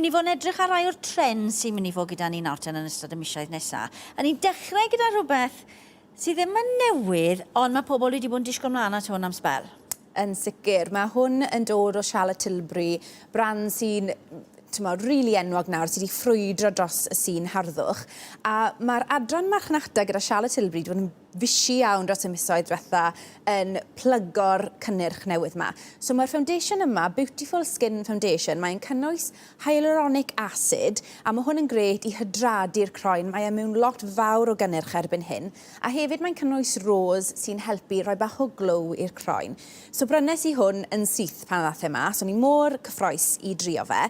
mynd i fod yn edrych ar rai o'r trends sy'n mynd i fod gyda ni nawr ten yn ystod y misoedd nesa. A ni'n dechrau gyda rhywbeth sydd ddim yn newydd, ond mae pobl wedi bod yn disgwyl mlaen at hwn am sbel. Yn sicr. Mae hwn yn dod o Charlotte Tilbury, brand sy'n t'mod, rili enwog nawr, sydd wedi ffrwydro dros y sîn harddwch. A mae'r adran marchnata gyda Charlotte Tilbury wedi bod yn fishi iawn dros y misoedd diwetha yn plygo'r cynnyrch newydd 'ma. So mae'r foundation yma, Beautiful Skin Foundation, mae'n cynnwys hyaluronic acid a mae hwn yn grêt i hydradu'r croen, mae e mewn lot fawr o gynnyrch erbyn hyn. A hefyd mae'n cynnwys rose sy'n helpu rhoi bach o glow i'r croen. So brynes i hwn yn syth pan ddath e mas, o'n i mor cyffroes i drio fe.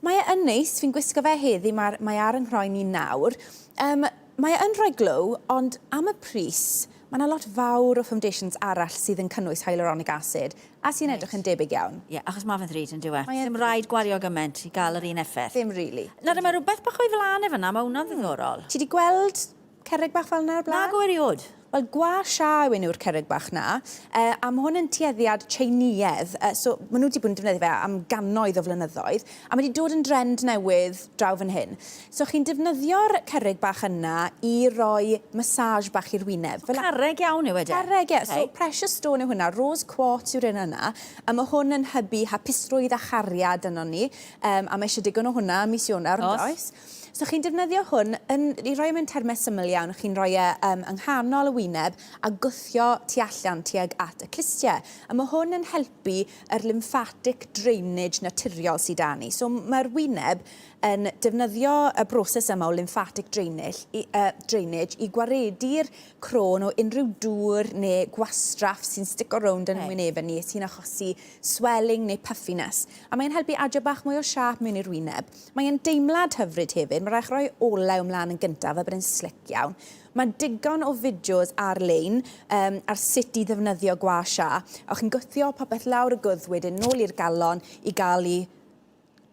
Mae e yn neis, fi'n gwisgo fe heddi, mae, mae ar 'y nghroen i nawr. Um, Mae e yn rhoi glow, ond am y pris, mae 'na lot fawr o foundations arall sydd yn cynnwys hyaluronic acid, a sy'n edrych yn debyg iawn. Ie, achos ma' fe'n ddrud, yndyw e? Mae e'n Dim rhaid gwario gymaint i gael yr un effaith. Ddim rili. Nawr, mae rhywbeth bach o'i flaen e fan'na, mae hwnna'n ddiddorol. Ti 'di gweld cerrig bach fel 'na o'r blaen? Nagw eriod. Wel, gua sha yw enw'r cerrig bach 'na, yy a ma' hwn yn tueddiad Tsieinïedd, yy so ma' nhw 'di bod yn defnyddio fe am gannoedd o flynyddoedd, a ma' 'di dod yn drend newydd draw fan hyn. So chi'n defnyddio'r cerrig bach yna i roi massage bach i'r wyneb. Fel... Carreg iawn yw e de? Carreg, ie. So precious stone yw hwnna, rose quartz yw'r un yna, a ma' hwn yn hybu hapusrwydd a chariad ynon ni, yym a ma' isie digon o hwnna ym mis Ionawr, yndoes? So chi'n defnyddio hwn yn, i roi e mewn termau syml iawn, chi'n rhoi e um, yng nghanol y wyneb a gwthio tu allan tuag at y clustiau. A mae hwn yn helpu yr lymphatic drainage naturiol sydd 'da ni. So mae'r wyneb yn defnyddio y broses yma o lymphatic drainage i, uh, drainage i gwaredu'r croen o unrhyw dŵr neu gwastraff sy'n stico rownd yn okay. wynebau ni sy'n achosi swelling neu puffiness. A mae'n helpu adio bach mwy o siâp mewn i'r wyneb. Mae e'n deimlad hyfryd hefyd, mae rhaid chi roi olew mlaen yn gyntaf fel bod e'n slick iawn. Mae digon o fideos ar-lein um, ar sut i ddefnyddio gua sha, a chi'n gwthio popeth lawr y gwddf wedyn nôl i'r galon i gael i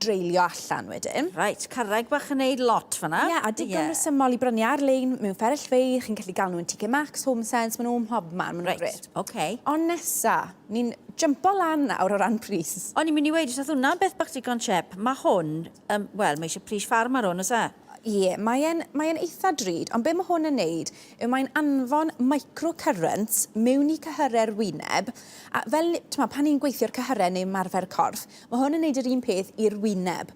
dreulio allan wedyn. Reit, carreg bach yn neud lot fan'na. Ie, a digon yeah. resymol i brynu ar-lein mewn fferyllfeydd, chi'n gallu gael nhw yn TK Maxx, Home Sense, maen nhw'n mhob man, maen nhw'n grêt. Reit, oce. Ond nesa, ni'n jympo lan nawr o ran pris. O'n i'n mynd i weud, os oedd hwnna'n beth bach digon chep, mae hwn, um, wel, mae eisiau pris ffarm ar hwn, oes e? Ie, mae e'n mae e'n eitha drud, ond be mae hwn yn neud yw mae'n anfon microcurrents mewn i cyhyrau'r wyneb, a fel, t'mod, pan ni'n gweithio'r cyhyrau neu ymarfer corff, mae hwn yn neud yr un peth i'r wyneb.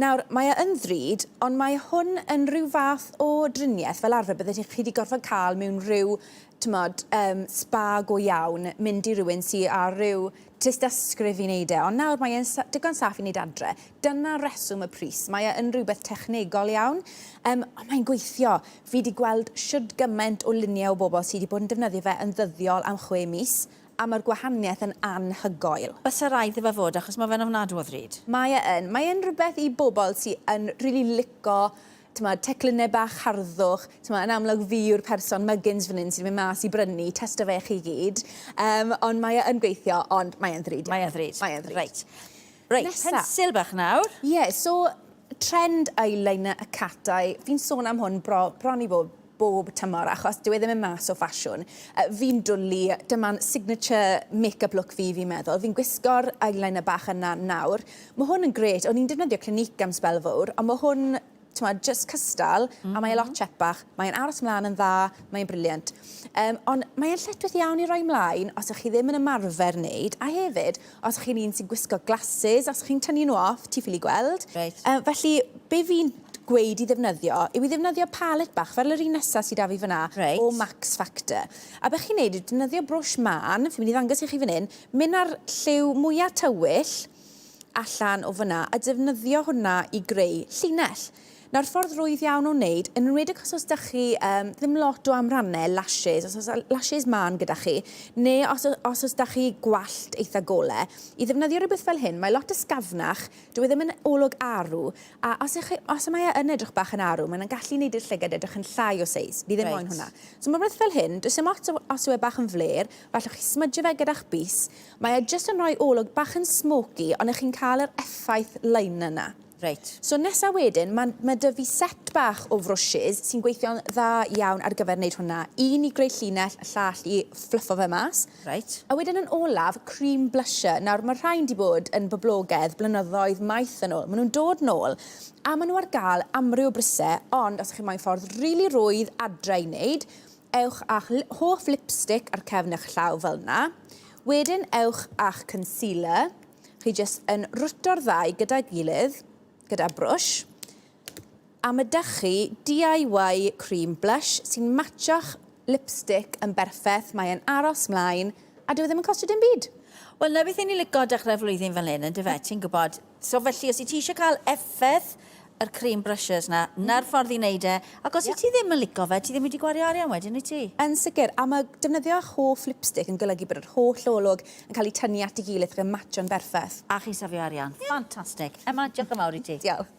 Nawr, mae e yn ddrud, ond mae hwn yn rhyw fath o driniaeth, fel arfer bydde chi wedi gorfod cael mewn rhyw t'mod, yym, spa go iawn, mynd i rywun sy â rhyw tystysgrif i wneud e, ond nawr mae e'n sa- digon saff i wneud adre. Dyna reswm y pris. Mae e yn rhywbeth technegol iawn, yym, ond mae'n gweithio. Fi 'di gweld shwd gymaint o luniau o bobl sy 'di bod yn defnyddio fe yn ddyddiol am 6 mis, a mae'r gwahaniaeth yn anhygoel. Bysa raid iddo fe fod, achos mae fe'n ofnadw o ddrud. Mae e yn. Mae e'n rhywbeth i bobl sy yn rili lico t'mod, teclynne bach harddwch, t'mod, yn amlwg fi yw'r person muggins fan hyn sy'n mynd mas i brynu, testo fe chi gyd. Um, ond mae e yn gweithio, ond mae e'n ddrud. Mae e'n ddrud. Mae e'n ddrud. Reit. Reit, Nesa. pensil bach nawr. Ie, yeah, so trend eyeliner y cat eye. Fi'n sôn am hwn bro, bron i bod bob tymor achos dyw e ddim yn mas o ffasiwn. Uh, fi'n dwlu, dyma'n signature make-up look fi, fi'n meddwl. Fi'n gwisgo'r eyeliner bach yna nawr. Mae hwn yn grêt. O'n i'n defnyddio Clinique am sbel fawr, ond mae hwn, t'mod, jyst cystal, mm -hmm. a mae e lot mhm. chepach. Mae'n aros mlaen yn dda, mae'n brilliant. Um, ond mae'n lletchwith iawn i roi mlaen os ych chi ddim yn ymarfer wneud, a hefyd, os ych chi'n un sy'n gwisgo glasses, os chi'n tynnu nhw off, ti ffili gweld. Right. Um, felly, be fi'n gweud i ddefnyddio yw i ddefnyddio palet bach, fel yr un nesaf sydd 'da fi fyna, reit. o Max Factor. A be chi'n neud yw defnyddio brwsh mân, fi'n mynd i ddangos i chi fan hyn, mynd â'r lliw mwyaf tywyll allan o fyna a defnyddio hwnna i greu llinell. Nawr, ffordd rwydd iawn o wneud, yn enwedig os oes 'da chi um, ddim lot o amrannau, lashes, os oes lashes mân gyda chi, neu os, os oes 'da chi gwallt eitha gole, i ddefnyddio rhywbeth fel hyn, mae lot ysgafnach, dyw e ddim yn olwg arw, a os, ych, os mae e yn edrych bach yn arw, mae'n gallu gwneud i'r llygad edrych yn llai o seis. Ni ddim right. moyn hwnna. So mae rhywbeth fel hyn, does dim ots os yw e bach yn fler, Gallwch chi smydjo fe gyda'ch bys. Mae e jyst yn rhoi olwg bach yn smoky, ond ych chi'n cael yr effaith liner 'na. Reit. So nesa wedyn, mae ma 'da fi set bach o frwshys sy'n gweithio'n dda iawn ar gyfer wneud hwnna. Un i greu llinell, y llall i fflyffo fe mas. Reit. A wedyn yn olaf, cream blusher. Nawr, mae rhain 'di bod yn boblogaidd blynyddoedd maith yn ôl. Maen nhw'n dod nôl, a maen nhw ar gael amryw o brisau, ond os ych chi'n moyn ffordd rili rwydd adre i wneud, ewch â'ch hoff lipstick ar cefn eich llaw fel 'na. Wedyn ewch â'ch concealer. Chi jyst yn rwto'r ddau gyda'i gilydd, gyda brwsh, a ma' 'da chi DIY cream blush sy'n matcho'ch lipstick yn berffeth, mae e'n aros mlaen, a dyw e ddim yn costio dim byd. Wel, 'na beth 'yn ni lico dechrau'r flwyddyn fel hyn, yndyfe, ti'n gwybod. So felly, os wyt ti eisiau cael effaith yr cream brushes 'na, 'na'r ffordd i wneud e. Ac os wyt ti ddim yn lico fe, ti ddim wedi gwario arian wedyn, wyt ti? Yn sicr, a mae defnyddio eich hoff lipstick yn golygu bod yr holl olwg yn cael eu tynnu at ei gilydd ac yn matcho'n berffaith. A chi'n safio arian. Ffantastig. Emma, diolch yn fawr i ti. Diolch.